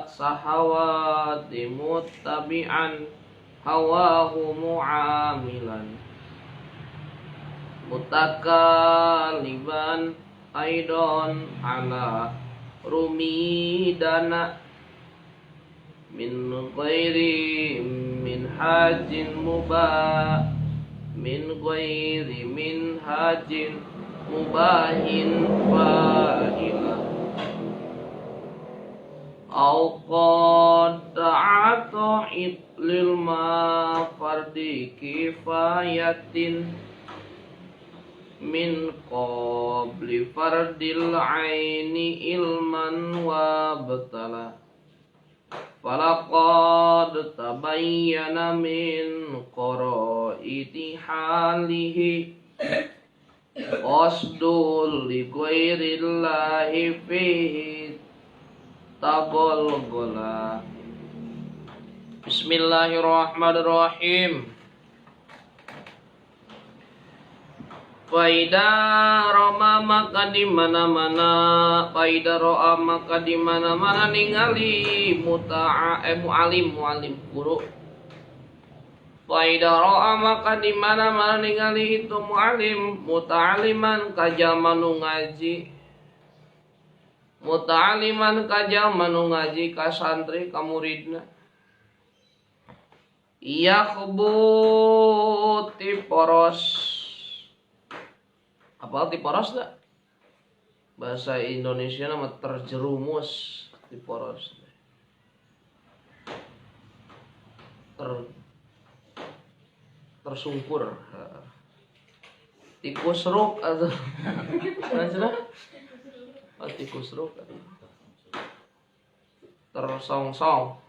sahawati muttabi'an hawahu mu'amilan mutakaliban aidon ala rumidana min ghairi min hajin mubah min ghairi min hajin mubahin fa'ila au qad ta'ata lil ma fardi kifayatin min qabli fardil aini ilman wa batala falaqad tabayyana min qara'iti halihi qasdul li ghairillahi fihi tagolgola. Bismillahirrahmanirrahim. Faida roma maka di mana-mana, faida roa maka di mana-mana ningali muta'a mu'alim mu'alim guru. Faida roa maka di mana-mana ningali itu mu'alim muta'aliman kajalma nu ngaji. Muta'aliman kajalma nu ngaji ka santri ka muridna. Yakhbu tiporos. Apa tiporos tak? Bahasa Indonesia nama terjerumus tiporos. Tersungkur. Tikus ruk atau mana? Oh, tikus ruk. Tersongsong.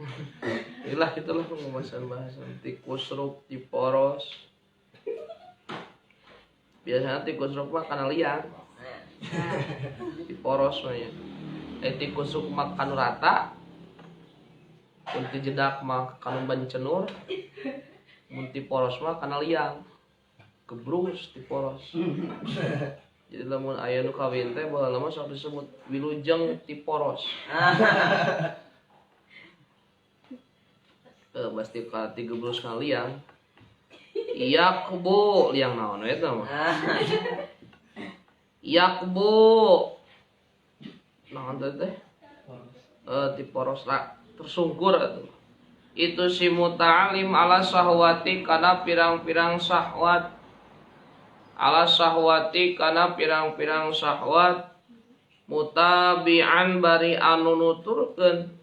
Inilah itulah pembahasan bahasan tikus ruk, tiporos. Biasanya tikus ruk mah kana liang. Tiporos mah ya. Tikus ruk mah kanu rata. Mun ti jedak mah kanu bancenur. Mun tiporos mah kana liang. Gebrus tiporos. Jadi lamun aya nu kawin teh baheula mah sok disebut wilujeng tiporos. Pasti ka tigebrus kana liang. Yakbu liang naon we eta mah. Yakbu naon teh? Tiporos ra tersungkur atuh. Itu si muta'alim ala sahwati kana pirang-pirang syahwat. Ala sahwati kana pirang-pirang syahwat mutabi'an bari anu nuturkeun.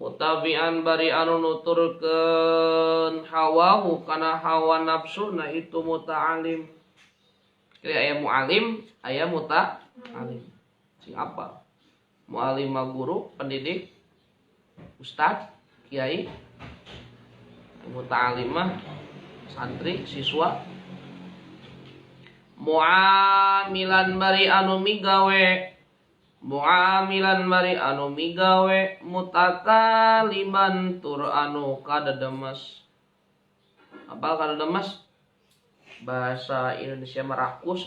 Mutabi'an bari anu nuturkeun hawahu kana hawa nafsuna itu muta'alim. Jadi aya mu'alim, aya muta'alim. Sing apa? Mu'alim mah guru, pendidik, ustad, kiai. Muta'alim mah santri, siswa. Mu'amilan bari anu migawe. Mu'amilan bari anu migawe mutakaliban tur anu kadademes. Apa kadademes? Bahasa Indonesia merakus.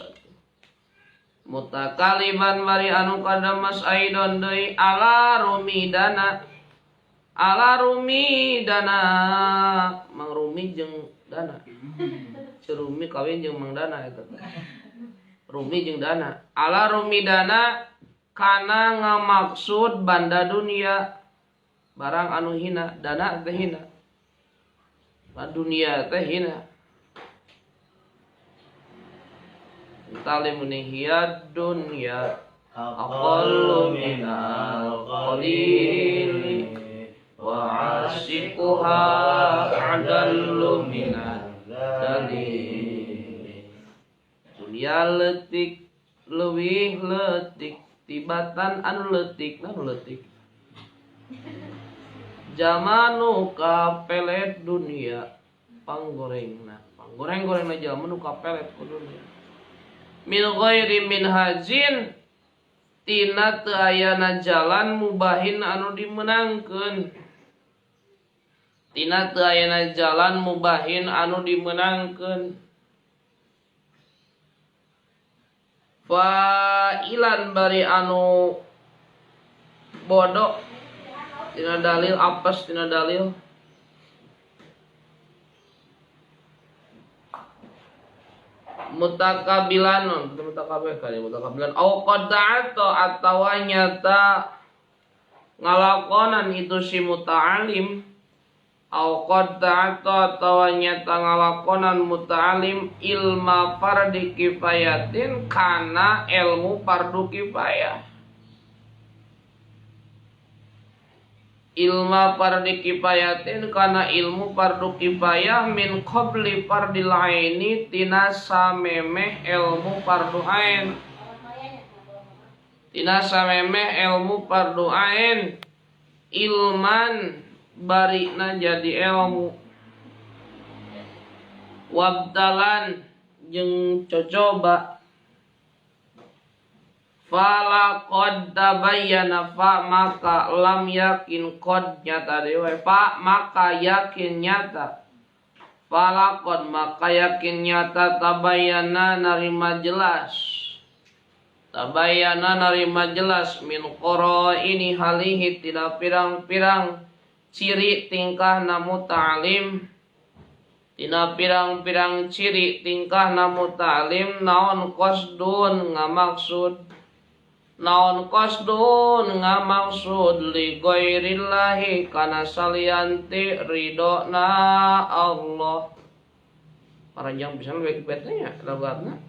Mutakaliban bari anu kadademes aidon deui ala rumidana. Ala rumidana, Mang Rumi jeung Dana. Si Rumi kawin jeung Mang Dana eta teh. Rumi jeung Dana. Ala rumidana kana ngamaksud banda dunia barang anu hina, dana teh hina. Dunia teh hina. Talimuni hiya dunya aqallu minal qalili wa ashiquha adallu minad dalili. Dunia leutik leuwih leutik tibatan anu leutik anu leutik. Jamanu kapelet dunia panggorengna. Panggoreng-gorengna jalma nu kapelet ku dunia. Min ghairi minhajin tina teu ayana jalan mubahin anu dimenangkeun. Tina teu ayana jalan mubahin anu dimenangkeun. Fa'ilan bari anu Bodoh tina dalil apes tina dalil. Mutakabilan mutakabih kali mutakabilan au qad ta'ata atawa nyata ngalakonan itu si muta'alim au qad ta'ata atawa nyata ngalakonan muta'alim ilma fardi kifayatin kana ilmu fardu kifayah. Ilma fardi kifayatin kana ilmu fardu kifayah min qabli fardil aini tina samemeh ilmu fardu ain. Tina samemeh ilmu fardu ain ilman barina jadi ilmu wabdalan jeung cocoba fala qad tabayyana fa maka lam yakin qad nyata deui fa maka yakin nyata fala qad maka yakin nyata tabayyana narima jelas tabayyana narima jelas min qara ini halihi tina pirang-pirang ciri tingkah namu ta'lim tina pirang-pirang ciri tingkah namu ta'lim naon qasdun ngamaksud naon qasdun ngamaksud li ghairillahi kana salianti ridona Allah. Paranjang pisan baik-baiknya logatna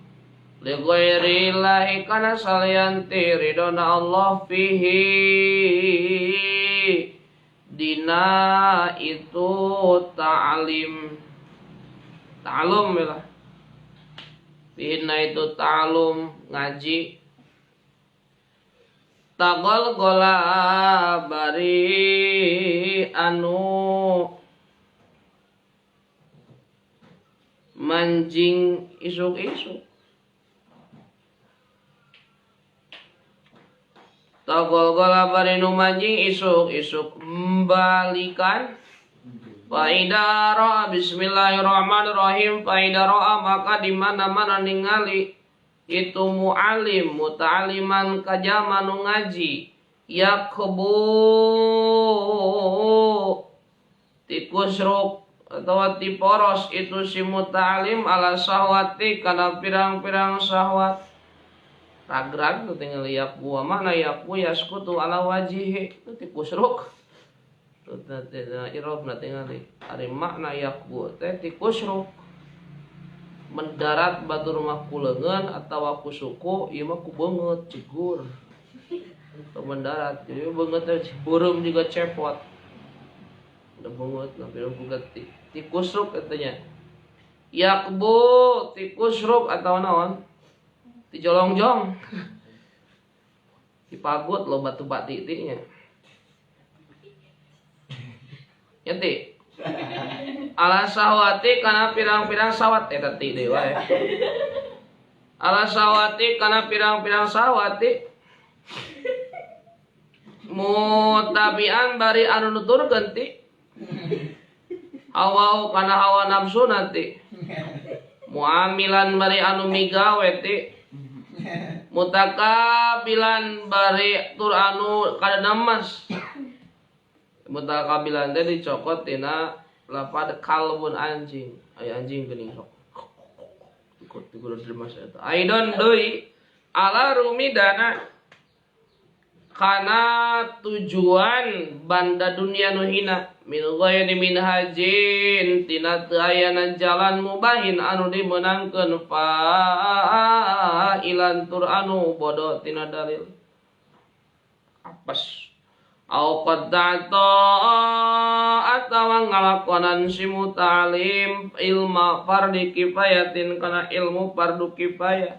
li ghairillahi kana salianti ridona Allah fihi dina itu ta'lim ta'lum lah dina itu ta'lum ngaji tagol gola bari anu manjing isuk-isuk tagol gola bari nu manjing isuk-isuk balikan. Faida ra'a bismillahirrahmanirrahim faida ra'a maka di mana-mana ningali itu mu'alim muta'aliman kajama nu ngaji yakbu tikusruk atau tiporos itu si muta'alim ala syahwati kana pirang-pirang syahwat ragrag tuh tinggal yakbu mana yakbu yaskutu ala wajihi itu tikusruk tuh irobna tinggal ari makna yakbu teh tikusruk mendarat batur mah ku leungeun atawa ku suku ieu mah ku beungeut cigur atau mendarat jadi beungeut teh beureum juga cepot udah beungeut tapi buka tikusruk katanya yakbu tikusruk atau naon dijolongjong dipagut lo batu batitiknya ngerti ala sahwati kana pirang-pirang sawat eta ti deui wae ala sahwati kana pirang-pirang sahwati mutabian bari anu nuturkeun ti hawa kana hawa nafsu nanti muamilan bari anu migawe ti mutakabilan bari tur anu kadamas mutakabilan teh dicokot tina lapad kalbun anjing aya anjing geuning sok ikut digureun di mas eta aidon deui ala rumidana kana tujuan banda dunia nu hina min ghairi minhajin tina teu ayana jalan mubahin anu dimeunangkeun fa'ilan tur anu bodoh tina dalil apes au qad ta'ata atawa ngalakonan si muta'alim ilma fardi kifayatin kana ilmu fardu kifayah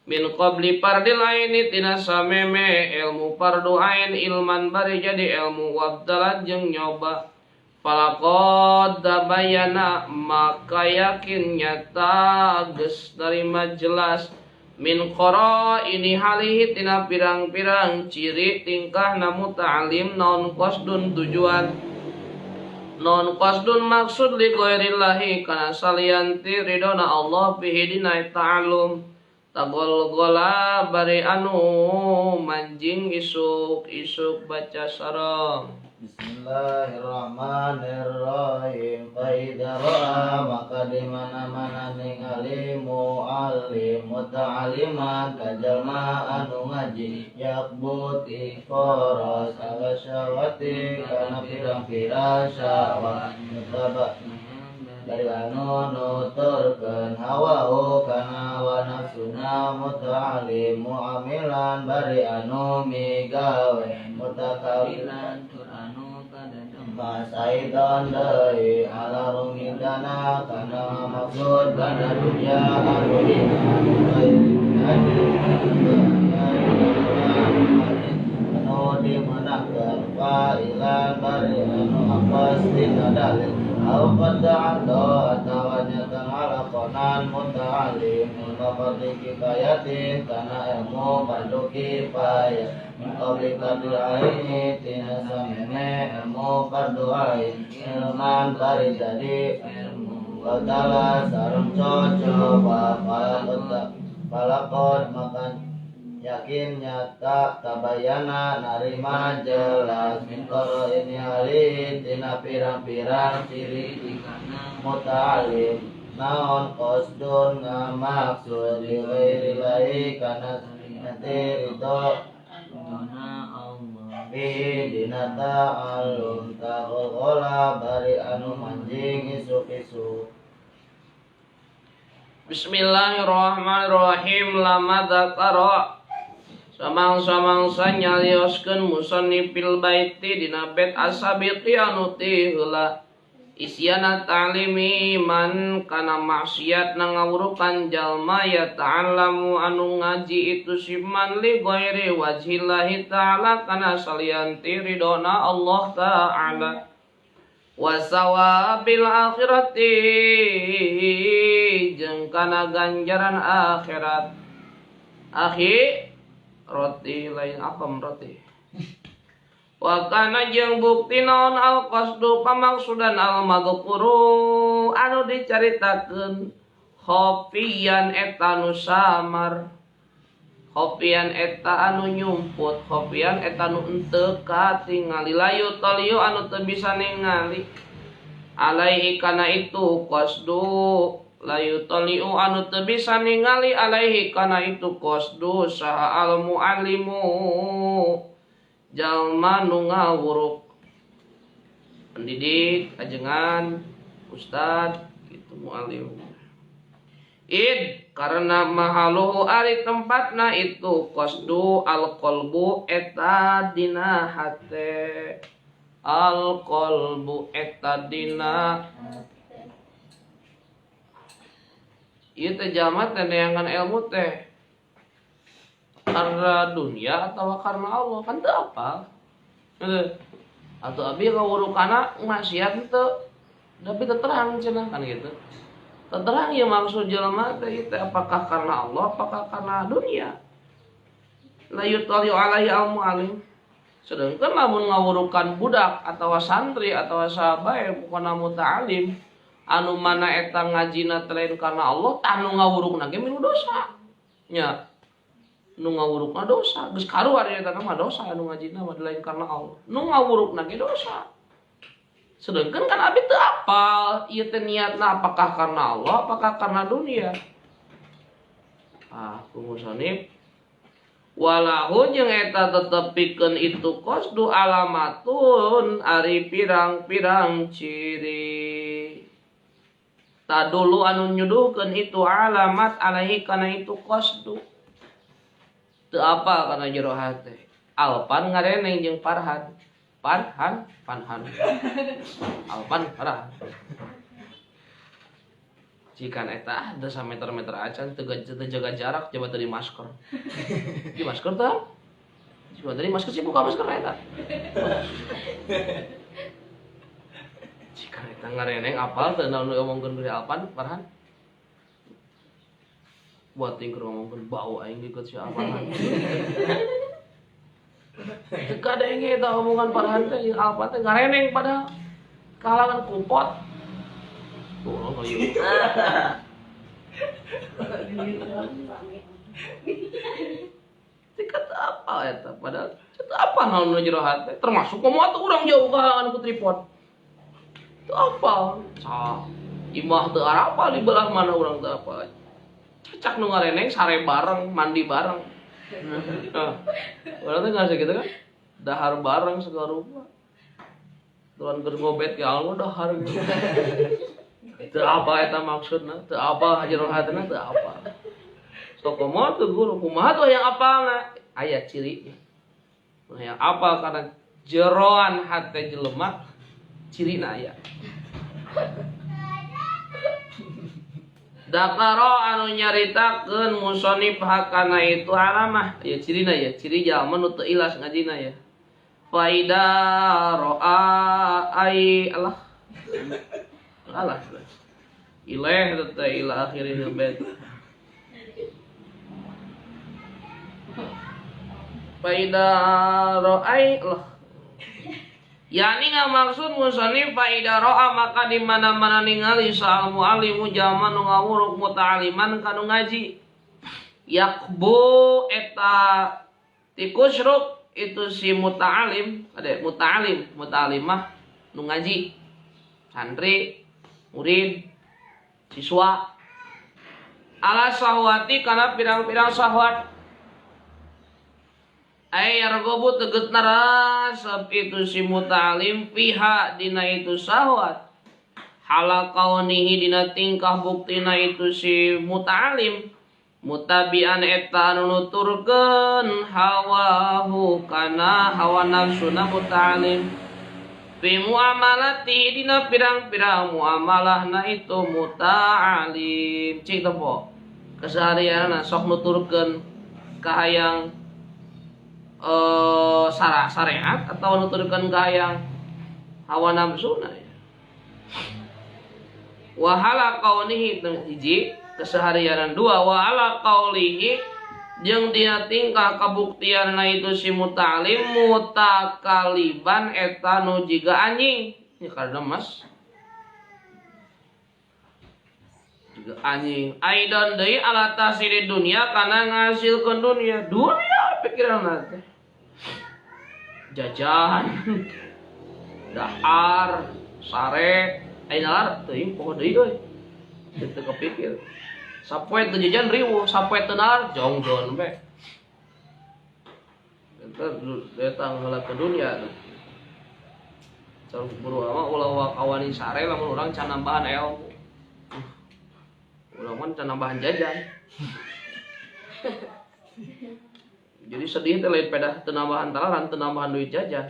min qabli fardil aini tina sameme ilmu fardu ain ilman bari jadi ilmu wabdalan jeung nyoba falaqad tabayyana maka yakin nyata geus narima jelas min qara ini halihi tina pirang-pirang ciri tingkah namu ta'lim naon qasdun tujuan non qasdun maksud li ghairillahi kana salianti ridona Allah fihi dina ta'allum. Tagol-gola bari anu manjing isuk-isuk baca sareng. Bismillahirrahmanirrahim. Fa idza ra'a maka di mana-mana ningali mu'allim muta'alliman kajalma anu ngaji yakbut ing koros ala syahwati kana pirang-pirang syahwat mutaba dari anu nuturkeun hawahu kana hawa nafsuna muta'allim mu'amilan bari anu migawe mutakawilan tur anu kadadem Mas aidon deui ala rumidana kana maksud kana dunya anu hina anu dimenangkeun fa'ilan bari anu apes dina dalil au qad ta'adda atawa nyata ngalakonan muta'alim ilmu fardhi kifayatin kana ilmu fardu kifayah min qabli fardil aini tina sameme ilmu fardu ain ilman bari jadi ilmu watala sareng cocoba falakot makan yakin nyata tabayana narima jelas min ini hali tina pirang-pirang ciri tikana muta'alim naon qasdun ngamaksud li ghairi lahi kana nanti ridho dona Allah bihi dina ta'allum tagolgola bari anu manjing isuk-isuk. Bismillahirrahmanirrahim. Lama dzakara samang-samangsa nyarioskeun musannifil baiti dina bait asabiqi anu ti heula isyana ta'limi man kana maksiat na ngawurukan jalma ya ta'allamu anu ngaji itu siman li ghairi wajhillahi ta'ala kana salian ti ridona Allah ta'ala wa sawabil akhirati jeung kana ganjaran akhirat. Akhi roti lain apem roti. Wa kana jeung bukti naon al qasdu pamaksudan al madhkuru anu dicaritakeun khafiyan eta nu samar, khafiyan eta anu nyumput, khafiyan eta nu henteu katingali, layu taliu anu teu bisa ningali alaihi kana itu qasdu, layu taliu anu teu bisa ningali alaihi kana itu qasdu saha al muallimu jalma nu ngawuruk, pendidik, ajengan, ustad gitu, muallim. Id karena mahaluhu ari tempatna itu qasdu al qalbu eta dina hate, al qalbu eta dina ieu teh jalma teh neangan ilmu teh karena dunia atau karena Allah kan teu apal. Atau abi ngawurukana maksiat teu tapi terang cenah kan gitu. Terang ya maksud jelema teh ieu teh apakah karena Allah apakah karena dunia. La yutali alaihi al muallim. Sedangkan lamun ngawurukan budak atau santri atau sahabat bukan muta'alim anu mana eta ngajina teh lain karena Allah tah nu ngawurukna ge milu dosa. Nya nu ngawurukna dosa geus karuar eta mah dosa anu ngajina mah lain karena Allah. Nu ngawurukna ge dosa. Sedangkan kan abi teu apal ieu teh niatna apakah karena Allah apakah karena dunia. Ah, kumusonib walahu jeung eta tetep pikeun itu qasdu alamatun ari pirang-pirang ciri. Tadulu anu nyuduhkeun itu alamat alaihi kana itu qasdu. Teu apal kana jero hate. Alpan ngareneng jeung Farhan. Farhan, Farhan. Alpan Farhan. Cikan eta ada sameter-meter acan teu jaga jarak coba teu di masker. Di masker teh? Coba teu di masker sih buka masker eta. Cikan eta ngareneng apal teu naon diomongkeun ku Alpan Farhan. Buat ting keur ngomongkeun bau aing ikut si Alpan. Teu kadenge eta omongan Farhan teh jeung Alpan teh ngareneng padahal kahalangan kupot. Tuh, kali ieu. Tikat apa eta padahal itu apa naon nu jero hate termasuk komo atuh urang jauh kahalangan ku tripod. Teu apal. Sa imah teu arapal di belah mana urang teu apal. Cacak nu ngareneng sare bareng, mandi bareng. Nah, urang teh ngerasa gitu kan? Dahar bareng segala rupa. Tuan keur ngobet ke almu dahar gitu. Teu apa eta maksudna, teu apa jero hatena teu apa. Sok komo teu guru kumaha tuh yang apalna? Aya ciri. Yang apal karena jeroan hate jelema cirina aya. Dakaro anu nyaritakeun musonif hakana itu alamah. Ya cirina ya, ciri jalma nu teu ikhlas ngajina ya. Faida ro'a ai Allah. Allah. Ilaih teh ila akhiril bait. Faida ro'ai Allah. Yani nggak maksud musonif faida ro'a maka di mana-mana ningali sa'al mu'allimu jalma nu ngawuruk muta'aliman kanu ngaji. Yakbu eta tikusruk itu si muta'alim, ada muta'alim, muta'alimah nu ngaji, santri, murid, siswa. Ala sahwati kana pirang-pirang sahwat. Ay yargobu teget narasep itu si muta'alim fiha dina itu sahwat. Hala kaunihi dina tingkah buktina itu si muta'alim. Mutabian eta anu nuturkeun hawahu kana hawa nafsuna muta'alim. Fi muamalati dina pirang-pirang muamalahna itu muta'alim. Cik tempo keseharianna sok nuturkeun kahayang syariat atau nuturkeun kahayang hawa nafsuna ya. Wa hala kaunihi hiji keseharianan dua wa ala qaulihi jeung dina tingkah kabuktianna itu si muta'alim mutakaliban eta nu jiga anjing nya karena mas jiga anjing aidon deui ala tahsili dunia kana ngasilkeun dunia dunia pikiranna teh jajan dahar sare ayeuna teuing poho deui euy teu kepikir. Sapoe teu jajan riweuh, sapoe teu nahar jongjon we. Eta eta ngalakeun dunia tuh. Cara buru mah ulah kawani sare lamun urang can nambahan ilmu. Urang mah can nambahan jajan. Jadi sedih teh lain pedah teu nambahan talaran, teu nambahan duit jajan.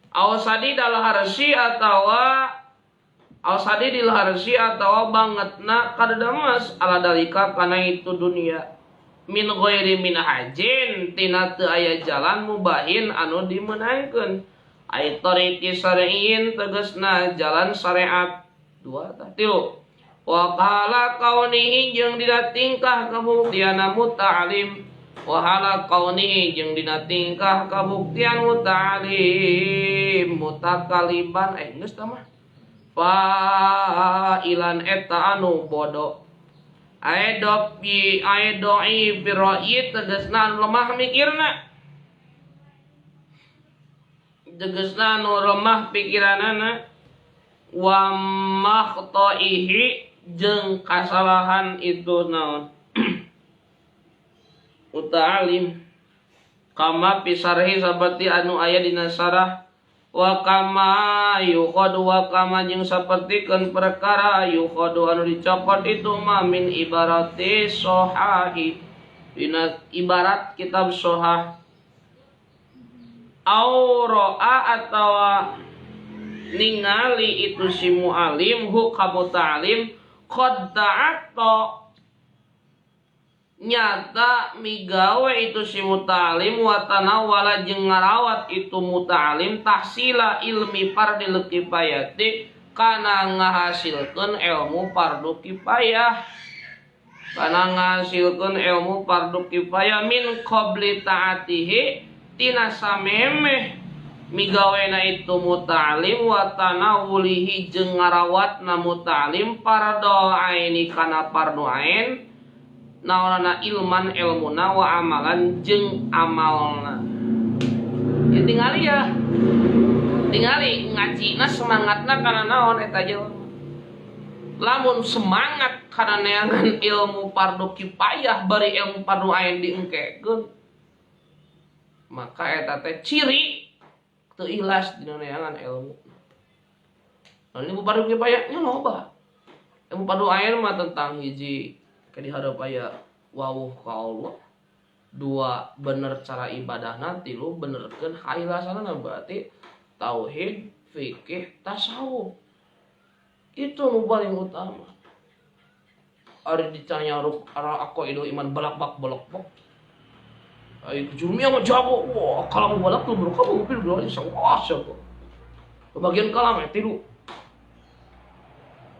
Awsadi dalharsi atawa Al-sadi dilharsi atawa bangetna kadedamas ala dalika kana itu dunia min ghairi min hajin tina teu aya jalan mubahin anu dimeunangkeun ai tariqi syar'iyyin tegasna jalan syariat dua tah tilu wa qala kaunihi jeung dina tingkah kabuktianna muta'alim wa hala kaunihi jeung dina tingkah kabuktian muta'alim mutakaliban geus tah mah fa'ilan eta anu bodoh aedopi aedoi biroi tegasna anu lemah mikirna tegasna anu lemah pikiranana wa makhtoihi jeung kasalahan itu naon muta'alim kama pisarhi saperti anu aya dina sarah wa kama yukhadu wa kama jeung sapertikeun perkara yukhadu anu dicopot itu ma min ibarati sohahi dina ibarat kitab sohah au ra'a atawa ningali itu si mu'alim hu ka muta'alim qad ta'atta nyata migawe itu si muta'alim wa tanawala jeung ngarawat itu muta'alim tahsila ilmi fardil kifayati kana ngahasilkeun ilmu fardu kifayah kana ngahasilkeun ilmu fardu kifayah min qabli ta'atihi tina samemeh migawena itu muta'alim wa tanawulihi jeung ngarawatna muta'alim fardu aini kana fardu ain Naonana ilman ilmuna wa amalan jeung amalna. Ya tingali ya. Tingali ngajina semangatna kana naon eta jelema. Lamun semangat kana neangan ilmu fardu kifayah bari ilmu fardu ain diengkekeun, maka eta teh ciri teu ikhlas dina neangan ilmu. Lamun ilmu fardu kifayah nya loba. Ilmu fardu ain mah tentang hiji ke dihareup aya wawuh ka Allah, dua bener cara ibadahna, tilu benerkeun kaihlasanna, berarti tauhid, fikih, tasawuf. Itu nu paling utama. Ari ditanya arah aqaidul iman balak-bak balak-bak. Ai jurumiyah mah jago. Wah, kalam balak tuh berkah mungkin udah wah jago. Bagian kalam ya tilu.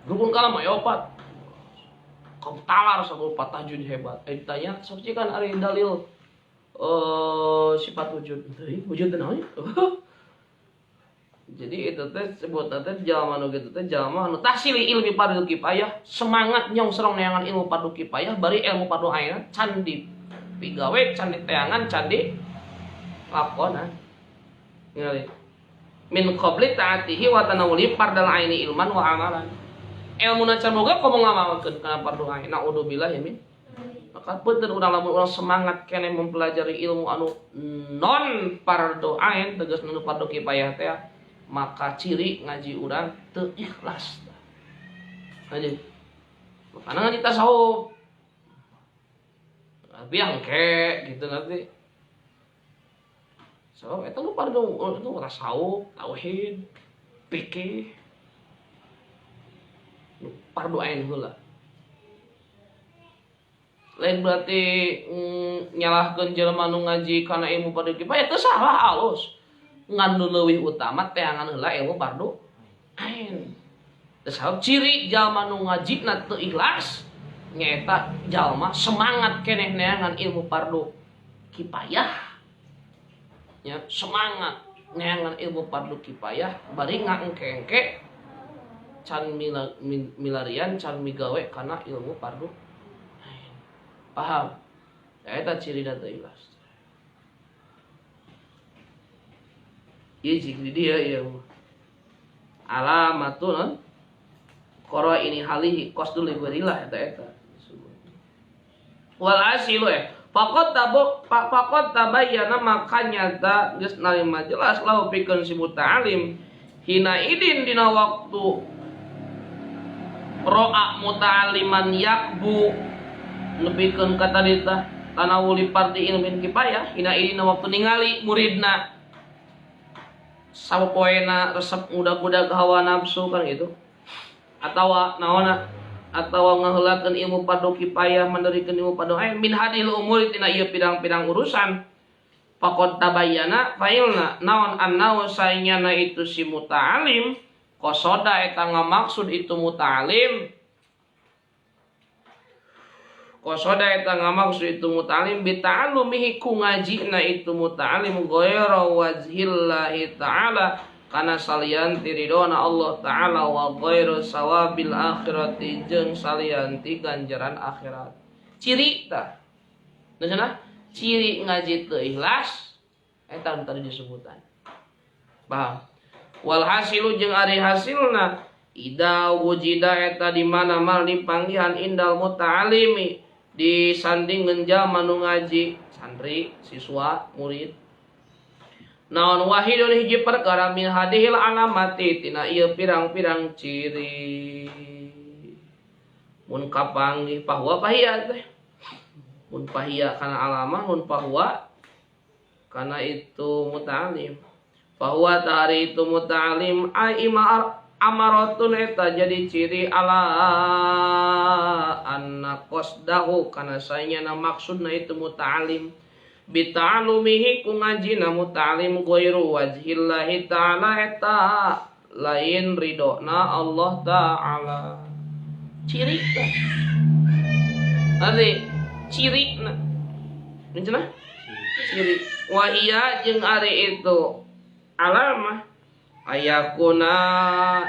Rukun kalam ya opat. Kamu talar sama opat tajwid hebat. Ditanya sok kan ari dalil sifat wujud. Teuing wujud teh naon? Jadi itu teh sebut teh jalma nu kitu teh jalma anu tahsili ilmi fardhu kifayah, semangat nyongsrong neangan ilmu fardhu kifayah bari ilmu fardhu ain can dipigawe, can diteangan, can dilakonan. Ngali. Min qabli ta'atihi wa tanawuli fardal aini ilman wa amalan. Ilmuna can boga komo ngamalkeun kana fardhu ain. Naudzubillah ya min. Maka beuteun urang lamun urang semangat keneh mempelajari ilmu anu non fardhu ain tegas nu fardhu kifayah teh, maka ciri ngaji urang teu ikhlas. Ngaji. Makana ngaji tasawuf. Tapi angke gitu nanti. So, eta nu fardu itu tasawuf, tauhid, fikih. Nu fardu ain heula. Lain berarti nyalahkeun jelema nu ngaji kana ilmu fardu kifayah teu salah alus. Ngan nu leuwih utama teangan heula ilmu fardu ain. Sebab ciri jalma nu ngajina teu ikhlas nyaeta jalma semangat keneh neangan ilmu fardu kifayah. Nya semangat neangan ilmu fardu kifayah bari ngaengke-engke can milarian can migawe kana ilmu fardu ain. Paham? Eta ciri teu ikhlas. Ieu cik di dia ieu. Alamatun qara ini halihi qasdul liwarillah eta eta. Wal asilu faqad faqad tabayyana maka nyata geus narima jelas lahu pikeun si muta'alim hina idin dina waktu ro'a muta'aliman yakbu nepikeun ka tadi tah tanawuli pardi ilmin kifayah hina idin waktu ningali muridna sapopoena resep ngudag-ngudag hawa nafsu kan gitu atawa naonna atawa ngaheulakeun ilmu fardu kifayah manderikeun ilmu fardu ain min hadil umuri tina ieu pirang-pirang urusan faqad tabayyana failna naon annau saenyana itu si muta'alim qasoda eta ngamaksud itu muta'alim qasoda eta ngamaksud itu muta'alim bi ta'allumihi ku ngajina itu muta'alim ghaira wajhillahi ta'ala kana salian ti ridona Allah ta'ala wa ghairu sawabil akhirati jeung salian ti ganjaran akhirat. Ciri tah. Nah, ciri ngaji teu ikhlas eta tadi disebutan. Paham? Wal hasilu jeung ari hasilna ida wujida eta di mana-mana dipanggihan indal muta'alimi disandingkeun jalma nu ngaji, santri, siswa, murid. Naon wahidun hiji perkara min hadihil alamati tina ieu pirang-pirang ciri. Mun kapanggih pahwa pahia teh. Mun pahia kana alamah, mun pahwa kana itu muta'alim. Bahwa tari itu muta'alim ai amaratun eta jadi ciri ala anna qasdahu kana saenyana maksudna itu muta'alim bita'alumihi ku ngajina muta'alim ghairu wajhillahi ta'ala eta lain ridona Allah ta'ala. Ciri teh nanti ciri na cenah ciri wa iya jeung ari itu alamah ayakuna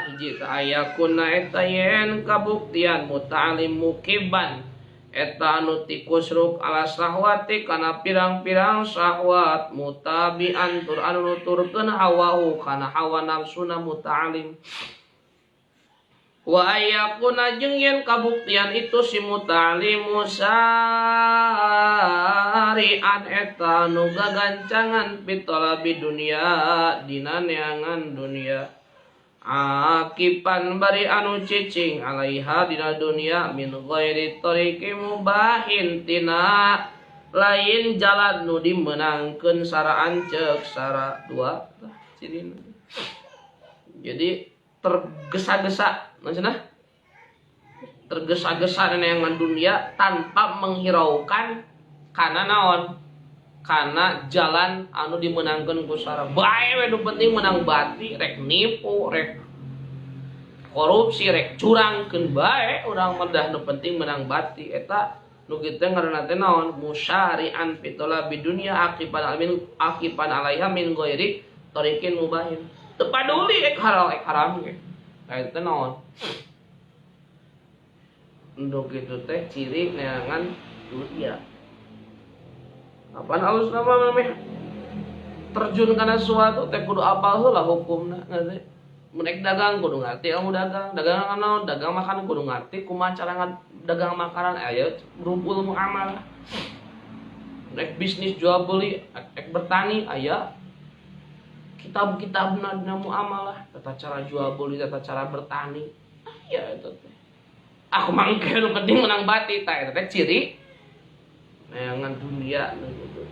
hiji ayakuna eta yen kabuktian muta'alim mukiban Eta anu tikusruk ala sahwati kana pirang-pirang syahwat mutabi'an tur anu nuturkeun hawahu kana hawa nafsuna muta'alim. Wa ayyakuna jeung yen kabuktian itu si muta'alimu sari'an eta anu gagancangan pitolabi dunia dina neangan dunia akipan bari anu cicing alaiha dina dunia min ghairi tariqi mubahin tina lain jalan nu dimenangkeun saraan ceuk sara dua tah cirina. Jadi tergesa-gesa maksudnya tergesa-gesa neangan dunia tanpa menghiraukan kana naon kana jalan anu dimenangkeun ku sara bae we nu penting menang bati rek nipu rek korupsi rek curangkeun bae urang mah dah nu penting menang bati eta nu kitu ngaranna teh naon musyari'an fi talabi dunya aqiban almin aqiban alaiha min ghairi tariqin mubahin teu paduli ek halal ek haram ge. Nah itu naon nu kitu teh ciri neangan dunia. Apaan alus nama memeh terjun kana suatu teh kudu apal heula hukumna ngerti. Mun ek dagang kudu ngarti ilmu dagang, dagang naon, dagang makanan kudu ngarti kumaha cara dagang makanan aya rumpul muamalah. Mun ek bisnis jual beli, ek bertani aya kitab-kitabna dina muamalah, tata cara jual beli, tata cara bertani. Aya eta teh. Aku mangke nu penting menang bati tah eta teh ciri neangan dunia gitu.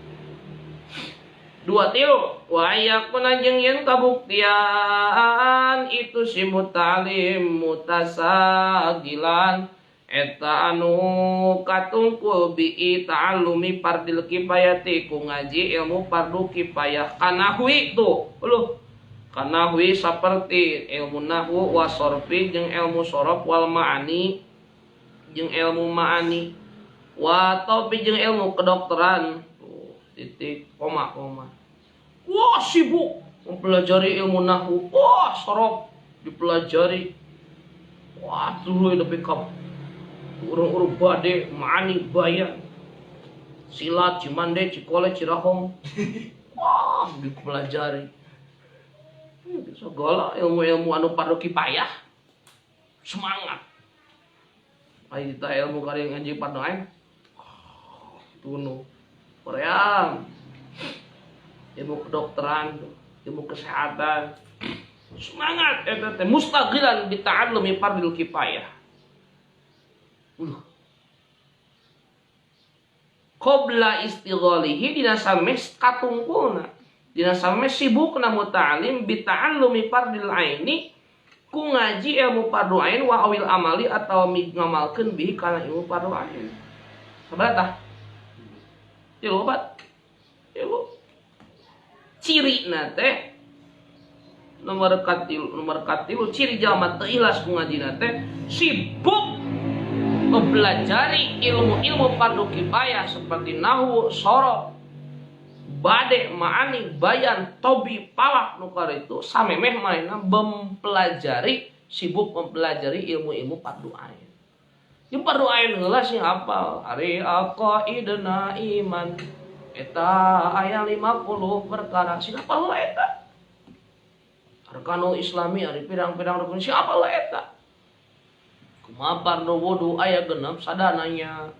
Dua tilu wa yakuna jeung yen kabuktian itu si mutalim mutasagilan eta anu katungkul bi ta'allumi fardil kifayati ku ngaji ilmu fardu kifayah kanahwi tuh uluh kanahwi saperti ilmu nahwu wa sorfi jeung ilmu sorof wal ma'ani jeung ilmu ma'ani wa topi jeung ilmu kedokteran tuh titik koma koma. Wah sibuk mempelajari ilmu nahwu, wah sorof dipelajari, wah tuh lebih kap urung-urung bade ma'ani bayan silat cimande cikole cirahong, wah dipelajari segala ilmu-ilmu anu fardu kifayah semangat. Ayo kita ilmu kali ngaji fardu ain tunu koream ilmu kedokteran ilmu kesehatan semangat eta teh mustaghilan bi ta'allumi fardil kifayah. Qabla istighalihi dina sames katungkulna dina sames sibukna muta'alim bi ta'allumi fardil aini ku ngaji ilmu fardu ain wa awil amali atawa ngamalkeun bihi kana ilmu fardu ain. Sabaraha tah? Tilu opat. Tilu. Cirina teh nomor katilu ciri jalma teu ikhlas ku ngajina teh sibuk mempelajari ilmu-ilmu fardu kifayah seperti nahwu, sorof, bade, ma'ani, bayan, tobi, palak nu itu samemeh manehna mempelajari sibuk mempelajari ilmu-ilmu fardu ain. Jeung fardu ain heula sing hafal ari aqaidna iman eta aya 50 perkara sing hafal heula eta. Arkanul Islami ari pirang-pirang rukun sing hafal heula eta. Kumaha fardu wudu aya 6 sadananya.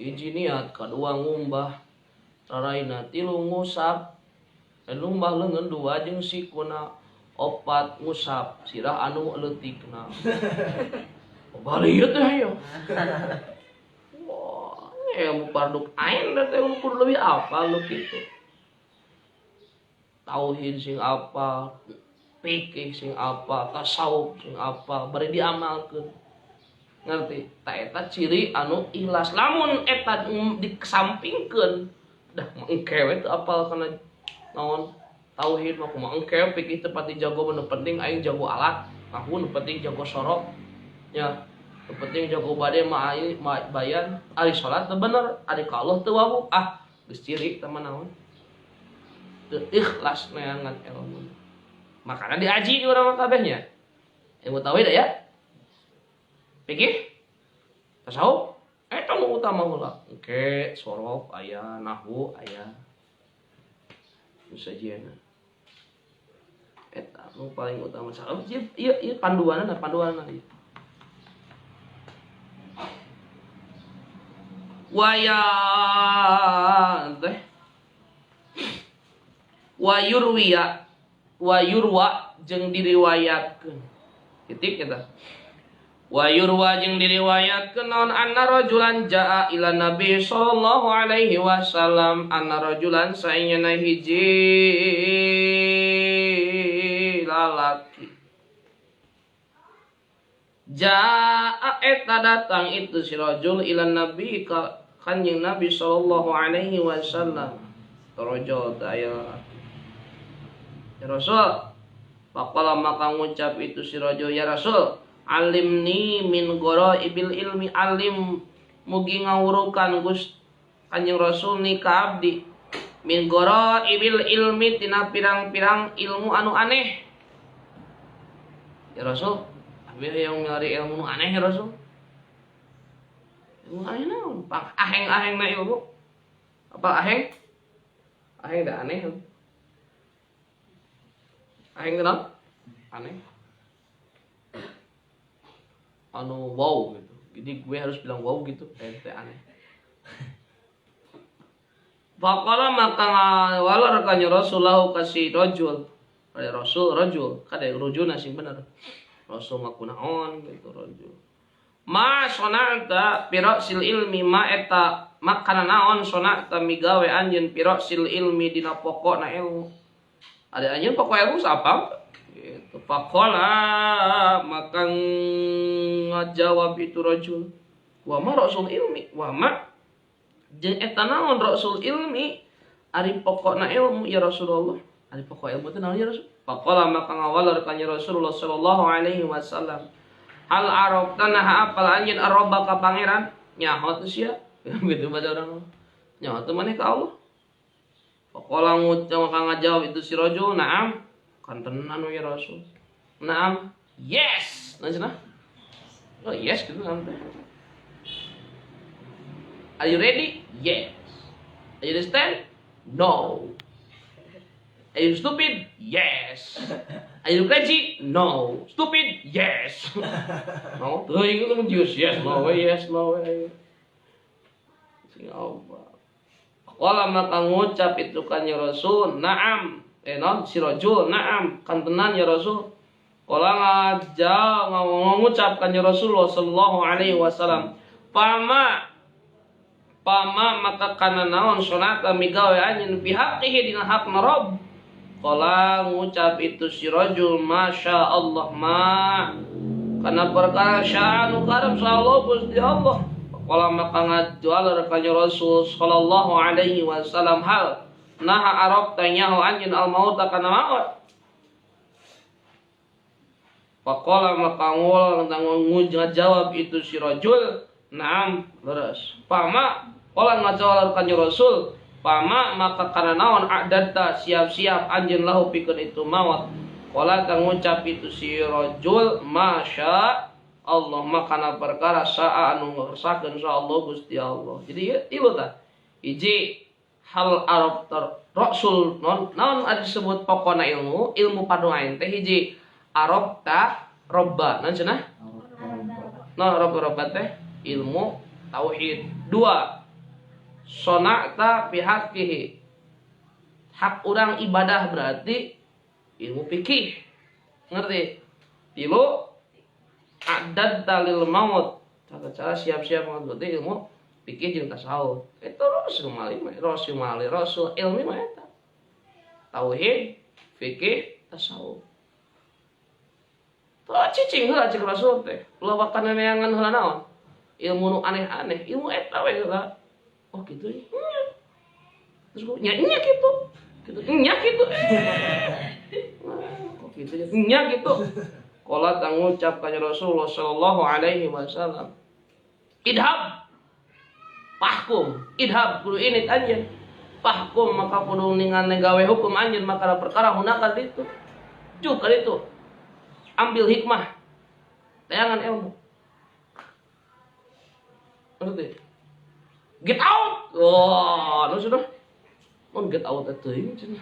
Hiji niat, kadua ngumbah, raraina tilu ngusap, ngumbah leungeun dua jeung sikuna, opat ngusap, sirah anu leutikna. Balieu teh ayo. Wah, ilmu fardu ain teh kudu leuwih apal nu kitu. Tauhid sing apal, fikih sing apal, tasawuf sing apal, bari diamalkeun. Ngerti? Ta eta ciri anu ikhlas. Lamun eta dikesampingkeun, dah engke we teu apal kana naon tauhid mah kumaha engke fikih teu pati jago nu penting aing jago alat, nahwu nu penting jago sorok. Ya, nu penting jago bade mah aing bayan, ari salat teu bener, ari ka Allah teu wawuh. Ah, geus ciri teh mah naon? Teu ikhlas neangan ilmu. Makana diaji urang mah kabehnya. Ilmu tauhid aya? Fikih? Tasawuf? Eta nu utama heula. Oke, sorof aya, nahwu aya. Nu sajieuna. Eta nu paling utama. Ieu ieu ieu panduanna panduanna ieu. Waya teh wayurwiya wayurwa jeung diriwayatkeun. Titik eta. Wayurwa jeung diriwayatkeun naon anna rajulan jaa ila Nabi sallallahu alaihi wasallam anna rajulan saenyana hiji lalaki. Jaa eta datang itu si rajul ila Nabi ka Kanjeng Nabi sallallahu alaihi wasallam. Rajul teh aya ya Rasul. Faqala maka ngucap itu si rajul ya Rasul, alimni min ghoraibil ilmi, alim mugi ngawurukan Gusti Kanjeng Rasul ni ka abdi min ghoraibil ilmi tina pirang-pirang ilmu anu aneh. Ya Rasul, abdi hayang nyari ilmu nu aneh ya Rasul. Ilmu aneh naon? Pang aheng-ahengna ilmu. Apa aheng? Aheng da aneh. Aheng teh naon? Aneh. Anu wow gitu. Jadi gue harus bilang wow gitu, teh aneh. Faqala maka ngawalar ka Rasulullah ka si rajul. Kade Rasul rajul, kade rujuna sing bener. Rasul mah kunaon gitu rajul. Ma sona'ta pira'sil ilmi ma eta makana naon sona'ta migawe anjeun pira'sil ilmi dina pokokna ilmu. Ada anjeun pokok ilmu siapa? Gitu. Faqala maka ngajawab itu rajul. Wa ma ra'sul ilmi wa ma jeung eta naon ra'sul ilmi ari pokokna ilmu ya Rasulullah. Ari pokok ilmu teh naon ya Rasul? Faqala maka ngawalar ka Rasulullah sallallahu alaihi wasallam. Hal arafta nah apal anjeun arroba ka pangeran nyaho teu sia gitu baca urang nyaho teu maneh ka Allah. Faqala ngucap maka ngajawab itu si rajul na'am kantenan we ya Rasul. Na'am yes. Nah cenah. Oh yes gitu kan teh. Are you ready? Yes. Are you understand? No. Are you stupid? Yes. Are you crazy? No. Stupid? Yes. No. Teuing itu mun yes, no, yes, no. Sing Allah. Qala maka ngucap itu kan ya Rasul, na'am. Non si rajul, na'am. Kantenan ya Rasul. Qala ngajak ngucap kan ya Rasulullah sallallahu alaihi wasallam. Pama pama maka kana naon sonata migawe anjeun pihaqih dina hakna Rabb. Qala ngucap itu si rajul masya Allah ma karena perkara sya'anu karep Allah Gusti Allah. Qala maka ngajual ka Rasul sallallahu alaihi wasallam hal naha arab tanyahu anjeun al maut kana maut. Faqala maka ngajawab itu si rajul na'am leres. Pama qala ngajawab ka Rasul pama maka kana naon a'dadta siap-siap anjeun lahu pikeun itu maut. Qala ngucap itu si rajul masya Allah makana perkara sa'a anu ngersakeun sa Allah Gusti Allah. Jadi ieu tilu tah. Hiji hal arab rasul non naon ada disebut pokona ilmu, ilmu padoain teh hiji arabta robba. Naon cenah? Naon robba teh ilmu tauhid. Dua sona'ta bihaqihi. Hak orang ibadah berarti ilmu fikih. Ngerti? Tilu adad talil maut. Tata cara siap-siap berarti ilmu fikih jeung tasawuf. Itu rasul mali, rasul mali, rasul ilmi mah eta. Tauhid, fikih, tasawuf. Tuh cicing heula cek rasul teh. Ulah wakana neangan heula naon? Ilmu nu aneh-aneh, ilmu eta we heula. Oh gitu ya. Terus gue nya gitu. Gitu nya gitu. Kok gitu ya? Nya gitu. Qala ngucap ka Rasulullah sallallahu alaihi wasallam. Idhab fahkum, idhab kudu init anjeun. Fahkum maka kudu ningan gawe hukum anjeun maka perkara hunaka ditu. Cuk ka ditu. Ambil hikmah. Teangan ilmu. Ngerti? Get out. Wah, nu sudah. Mun get out eta teuing cenah.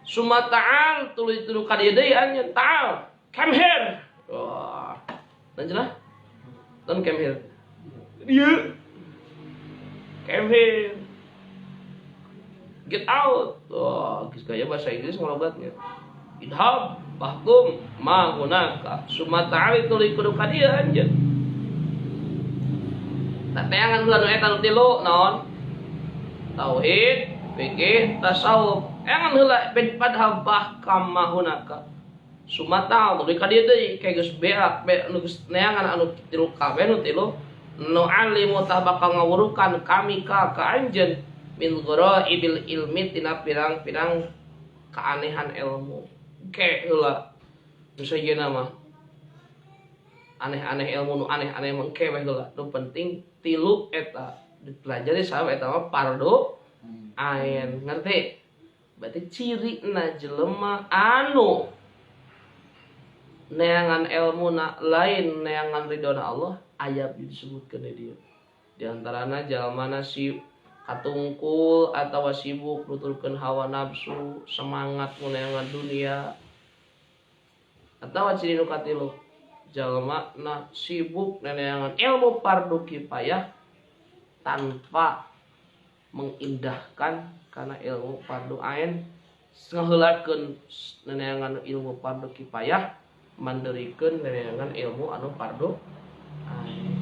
Summa ta'al tuluy tuluy ka dieu deui anjeun ta'al. Come here. Wah. Dan cenah. Dan come here. Dieu. Come here. Get out. Wah, geus gaya bahasa Inggris ngalogatnya. Idhab bahkum ma hunaka. Summa ta'al tuluy kudu ka dieu anjeun. Tak teangan heula nu eta nu tilu naon? Tauhid, fikih, tasawuf. Teangan heula padha bahkam ma hunaka. Summa ta'al tuluy ka dieu deui kayak geus beak be nu geus neangan anu tilu kabeh nu tilu nu alimu tah bakal ngawurukan kami ka anjeun min ghuraibil ilmi tina pirang-pirang keanehan ilmu. Ke heula nu sajeuna mah aneh-aneh ilmu nu aneh-aneh mah ke we heula. Nu penting tilu eta dipelajari saha eta mah fardu ain. Ngerti? Berarti cirina jelema anu neangan ilmu na lain neangan ridona Allah aya disebutkeun di dieu. Di antarana jalmana si katungkul atawa sibuk nuturkeun hawa nafsu, semangat neangan dunia. Atawa ciri nu katilu jalma na sibuk neangan ilmu fardu kifayah tanpa mengindahkan karena ilmu fardu ain, ngaheulakeun neangan ilmu fardu kifayah manderikeun neangan ilmu anu fardu ain.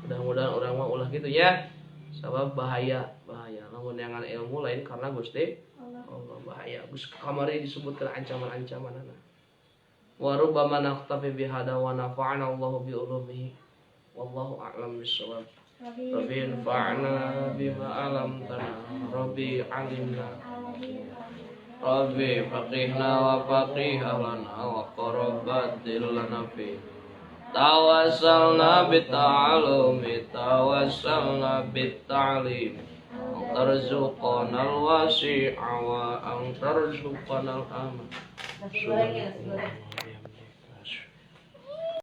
Mudah-mudahan urang mah ulah gitu ya. Sabab bahaya, bahaya lamun neangan ilmu lain karena Gusti Allah bahaya. Geus kamari disebutkeun ancaman-ancamanana. Wa rubbama naqtafi bihada wa nafa'ana Allahu bi ulumihi wallahu a'lam bissawab. Rabbi anfa'na bima 'allamtana, Rabbi 'allimna, Rabbi faqihna wa faqih ahlana wa qarabatil lana fi tawassalna bitta'allumi tawassalna bitta'lim tarzuqana al-wasi'a wa an tarzuqana al-aman. Nasi goreng ya, nasi goreng.